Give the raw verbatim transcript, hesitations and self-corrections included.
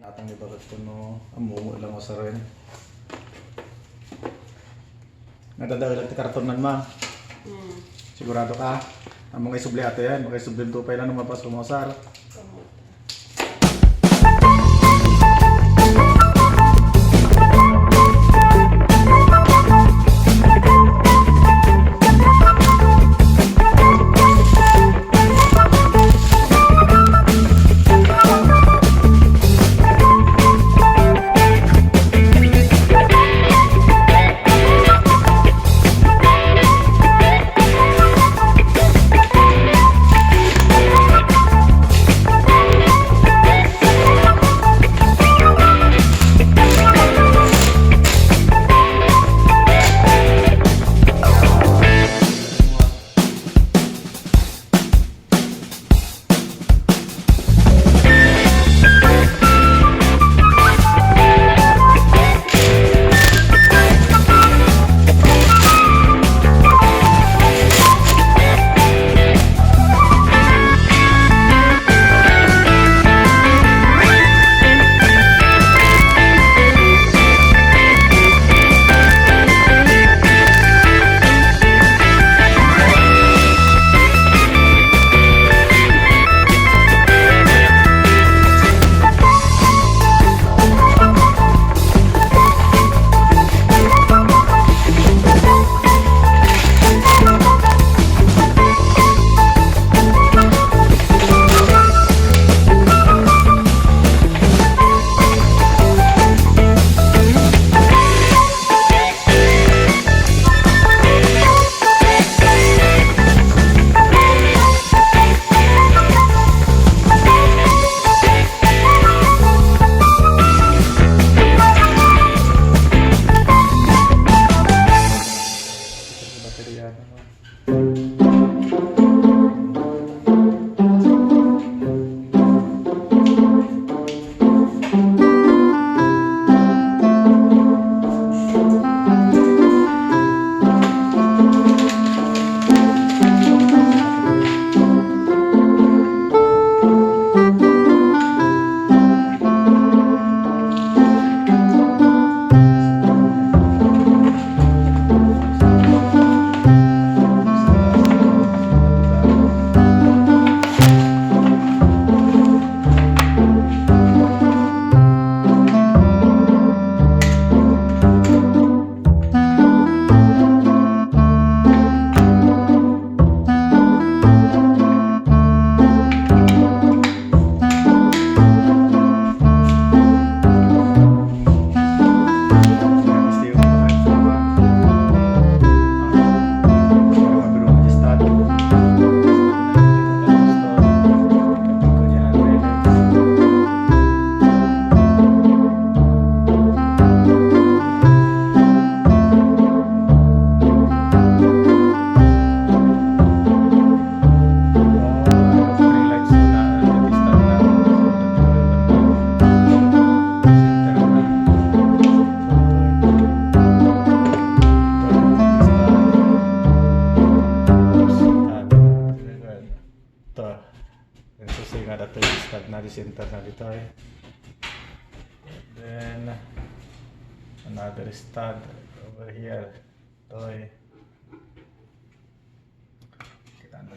Atang ni bagat ko no, amungo lang ko sa rin. Nadadalag ti karton nan, ma. Hmm. Sigurado ka? Amo nga isubli ato yan. Makaisubli to pa ilan no mapas kumusar. Ito. Ito, sige nga, ito yung stud na, di center na dito, eh. Then, another stud over here. Ito, eh. Kita na,